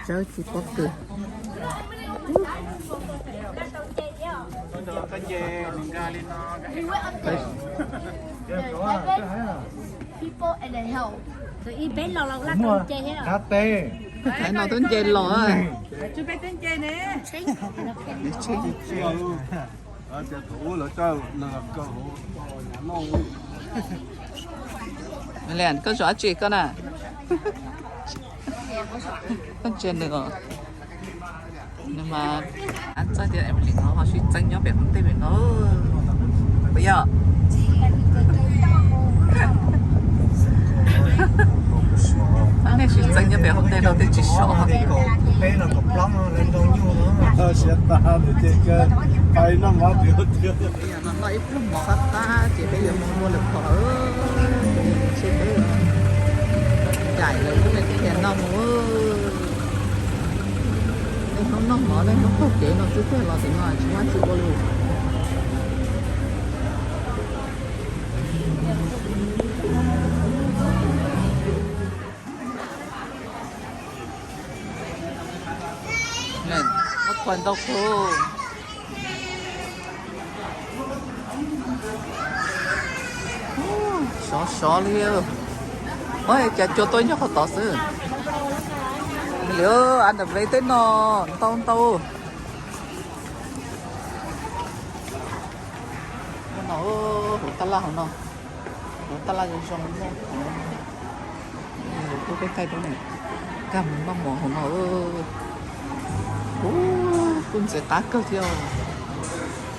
Tsawb tsis pob kws. Ib peb los los laj tau nce thiab. Qab teb. Qab no twb nce los. Koj zov dab tsi koj na? Koj ntsia nws os. Nws mas txawj tias Emily no ho sib txeeb nyob pem hoob teb pem no. Puas yog? Nej sib txeeb nyob pem hoob teb no twb tsis sov. Noj ib pluag mov qab qab ces peb yuav mus ua lawm pom, ces peb caim lawm lub me tiag noj mus. Leej Hmoob noj mov, leej Hmoob taug kev no xwb tiag los tim no tsis muaj tsi ua li. Muab khuam ntau kawg. Sov sov li. Ua cas cua tuaj nyob qhov tod xwb. Li a nram ve teb no ntau ntau. No, hauv tab laj hauv no, hauv tab laj zoo zoo no. Kuj peb thaij rau ne, kag mus noj mov hauv no. Ub, kuj ntxim qab kawg thiab.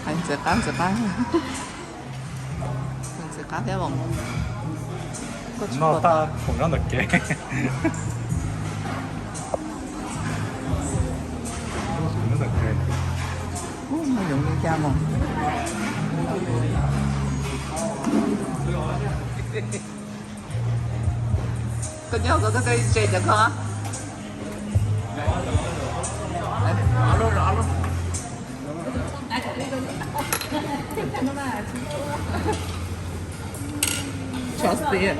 Hais ntxim qab ntxim qab, ntxim qab thiab los. Noj tab khoom nyob ntawm kev. Ub, noj yoov li cas mas. Koj nyob koj koj ze cov koj. Tso xiv.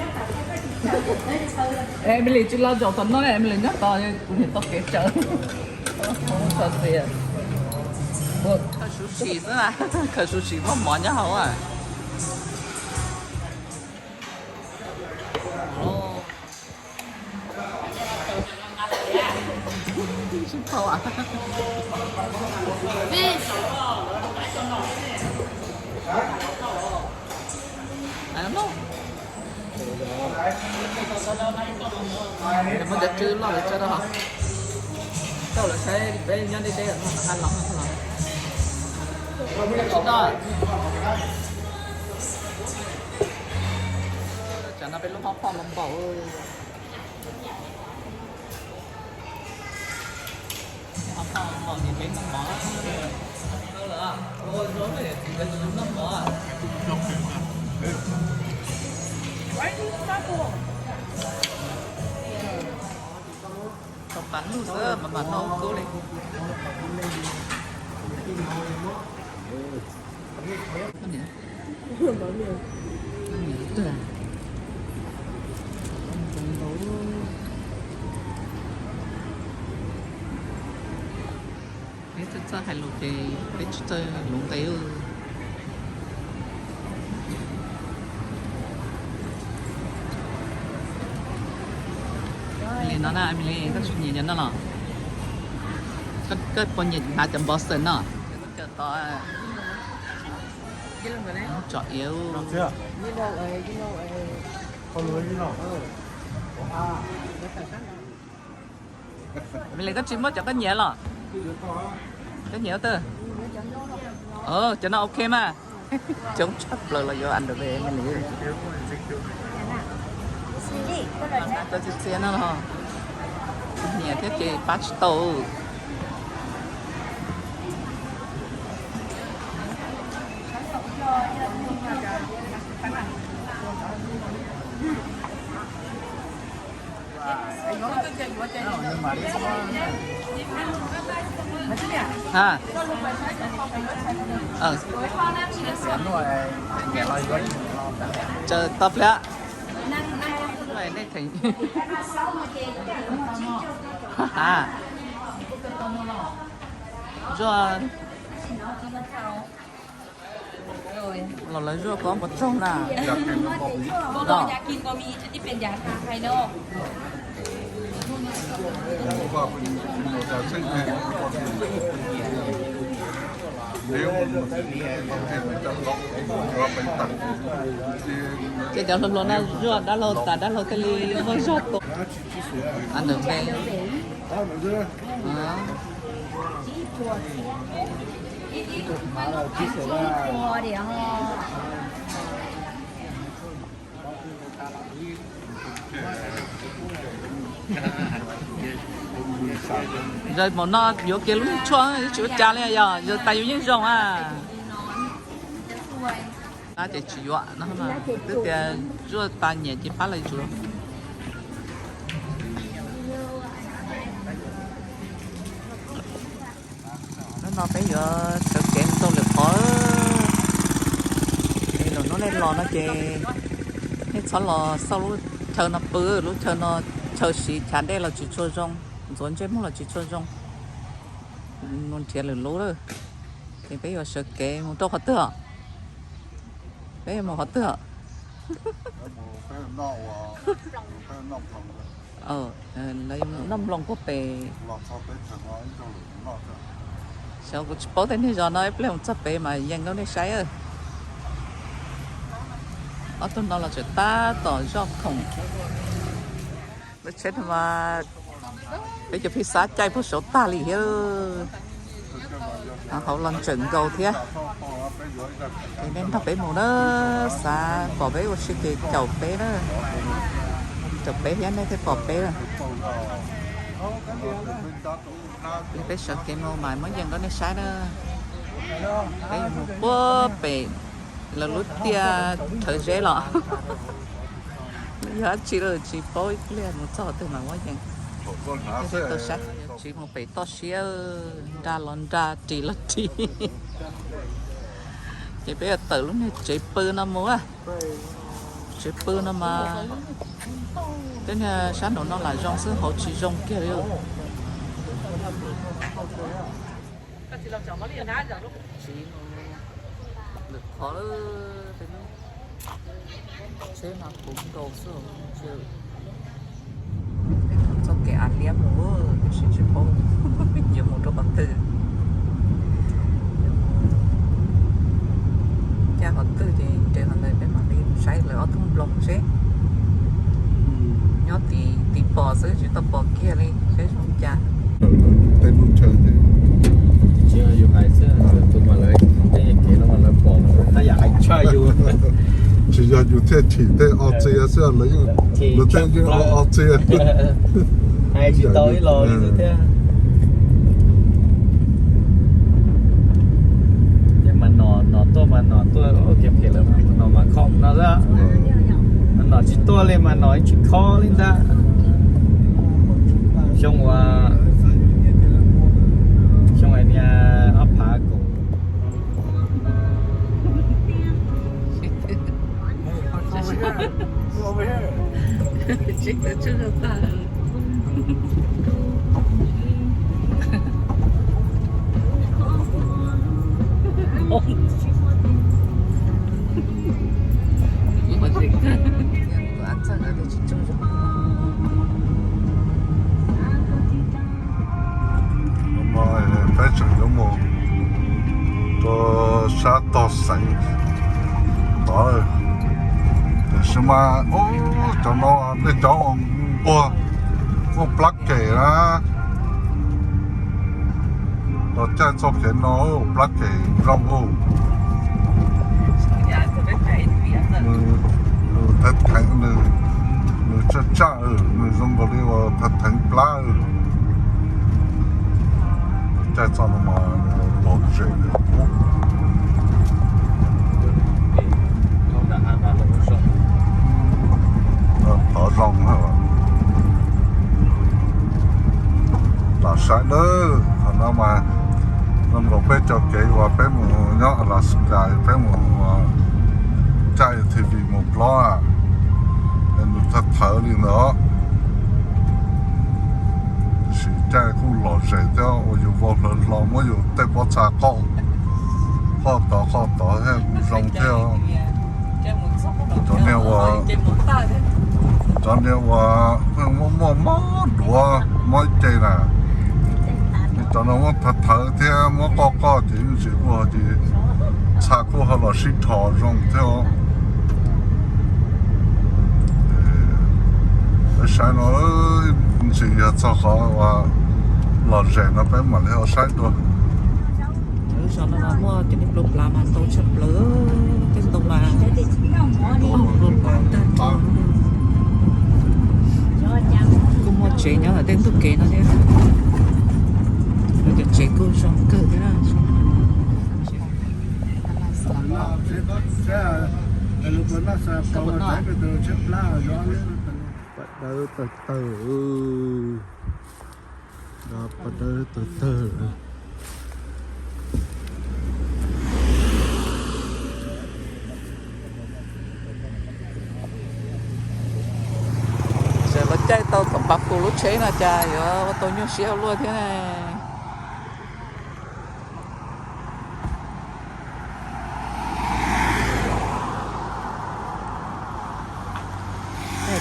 Emily tsis los zaum tom no, Emily nyob tod, kuv niam tau kev tsaws. Tso xiv. Khaws sushi xwb, khaws sushi muaj mov nyob hauv. Muab cov tswb loj lawv tso rau hauv. Coj lawv saib peb nyob deb deb no ha los ha los. Tsis tau. Tsam no peb lub hoob phoj los npaum. Tau pas lug xwb mas mam noj kub li. Peb txawj txawj hais lus ces peb tsis txawj luv nqe. Emily no na, Emily, koj tsis nyiam cov no los? Koj puas nyiam hnav cov npov xeem no? Tsom iav. Emily, koj tsis muab cov koj nyiam los? Koj nyiam twg? Cov no ok mas. Coob tshaj plaws los yuav underwear Emily. Txia txia no los. Nyiam thiab ces pab tsis tau. Ha. Tsaws tau pliag. Nej theem. Zuaj, los lawv zuaj koj puas tsaug na? Ces cov hluas hluas no zuaj dab laug tas dab laug thiaj li muaj zog tua. Ntawm peb. Zaum no yuav kiag lub niag tshuaj tsis ua cas li, yog zaum tas yus yeej zoo a. Pab ces tsis yuav no, twb tias zuaj tas nyiam ces pab lawv tsuav. Hnub no peb yuav sawv kev mus rau lwm qhov. Lwm hnub nej los no ces nej txhob los xauj lub chaw no pw, lub chaw no chaw siv chav dej los tsis tshua zoo, ntxuav ntsej muag los tsis tshua zoo. Mus nrhiav lwm lub lawm. Ces peb yuav sawv kev mus rau qhov twg os? Peb yuav mus qhov twg os? Lawv yuav noj nploos puag pem. Xyov kuv tsis paub tej niag zos no, ib pliag mus txog pem mas yees rau nej saib. Ob tug no los tseem tab tom zoj khoom. Lub tsheb no mas peb cov phij xab caij puag saud tag li thiab. Hauv los ntxeem nkaus thiab. Ces nej nrog peb mus na, xav pom peb ua si ces caum peb na. Caum peb thiab nej thiaj pom peb na. Peb sawv kev mus mas muab yees rau nej saib na. Peb mus puag pem lawv lub tiaj rhawv zeb los. Yog dab tsi lawm tsis paub, ib pliag mus txog twg mas muab yees. Tau saib, tsis mus pem toj siab, nra los nra, ris los ris. Ces peb yuav tawm lub niag tsev pw no mus. Tsev pw no mas tej niag sab nraum no lam zoo xwb, hauv tsis zoo kiag li. Tsev no lwm qhov, tsheb mas puv nkaus xwb. Txoj kev av liab mus, tiam sis tsis paub yuav mus rau qhov twg. Ncaj qhov twg ces nres qhov ntawd, peb mam li saib lawv ob tug nploos seb. Nyob tim, tim pom xwb tsis tau pom kiag li, seb zoo cas. Tej lub chaw ces tsis yog yus hais xwb, tus mas lawv tej kev no mas lawv pom, tab yam hais tshaj yus. Tsis yog yus thiaj chim tej o txia xwb, lawv yeej, lawv tej yeej o txia. Hais tsis tau ib los li xwb thiab. Ces mas nom nom tuaj mas nom tuaj ua kev phem lawm, nom mas khoom no xwb. Nom tsis tuaj li mas nom tsis khoom li ntag. Xyoo uas, xyoo uas niag ob phav kaum Peb tseem yuav mus rau sab tog xeev tod, tiam sis mas cov no nej cov nquag muaj plab kem na, los caij txoj kev no plab kem zoo. Nws theev, nws tsaj tsaj, nws zoo nkaus li uas theev plab. Caij txoj no mas pom zem li qub. Qhov zoo na. Los saib nawb, qhov no mas zoo nkaus peb cov kev uas peb mus nyob Alaska, peb mus caij A T V mus plob, nws thawv thawv li ntawd. Tiam sis Caij kuj lom zem thiab uas yus vau hlo hlo muab yus tej pob txha qoj, qoj tod qoj tod thiab kuj zoo thiab. Cov niag uas, cov niag uas pheej muaj muaj mob duav mob ce na, cov no muab thawv thawv thiab muab qoj qoj ces yeej tsis ua ces txha kuj ho los sib dhos zoo thiab. Peb saib no, ntshe yog txog qhov uas lom zem no peb mam li ho saib dua. Lub zos no mas muaj cov niag plua plav mas ntau tshaj plaws, tej ntoo mas plua plav tag nrho. Kuj muaj tsev nyob hauv tej ntug kev no thiab. Cov tsev kuj zoo kawg thiab. Pas dawb tawg tawg, pas dawb tawg tawg. Txawm los caij tau thaum Npab Pus lub tsheb no cas yuav ua tau nyuaj siab ua luaj thiab ne.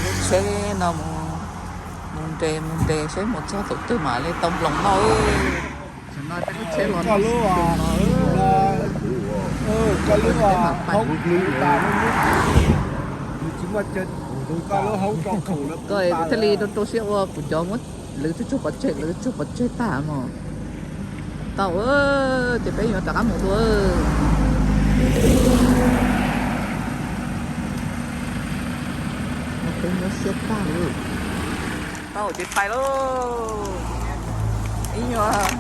Lub tsheb no mus, mus nres mus nres seb mus txog thaum twg mam li tau nploos noj. Lub tsheb los no, koj thiaj li rau rau siab ua kuv cov muab lwv tsuag tsuag pov tseg, lwv tsuag pov tseg tag mog. Tau, ces peb yuav rov qab mus dua. Peb nyuaj siab tag li. Tau ces pais lauj. Ib nyuag,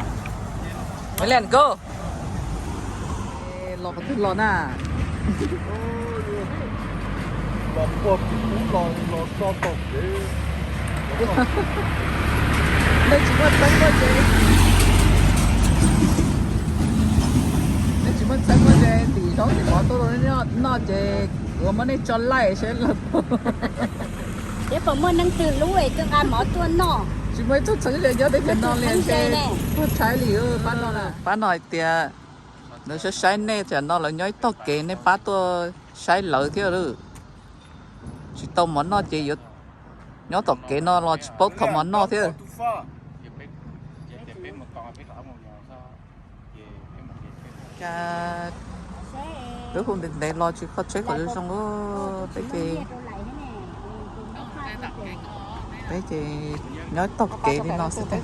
me liam koj los qhov twg los na? Los puag tim ub los, los so tom kev. Nej tsis muaj txheeb muaj ze, nej tsis muaj txheeb muaj ze, tim zaub tim mov tuaj rau nej noj ces kuv muab nej tso laij seb los. Ces puas muaj neeg twg hlub es tuaj nqa mov tuaj noj? Tsis muaj ib tug txheeb ze nyob teb chaws no li, tuag tshaib li. Pab no, pab no hais tias lawv saib saib nej, tam no lawv nyob ib tog kev, nej pab tuaj saib lawv thiab lawm. Tsis tau mov noj ces yuav nyob tom kev no los tsis paub thov mov noj thiab. Cas wb hu ntev ntev los tsis kho tsheb kom zoo zoo, peb ces, peb ces nyob tog kev li no xwb tag.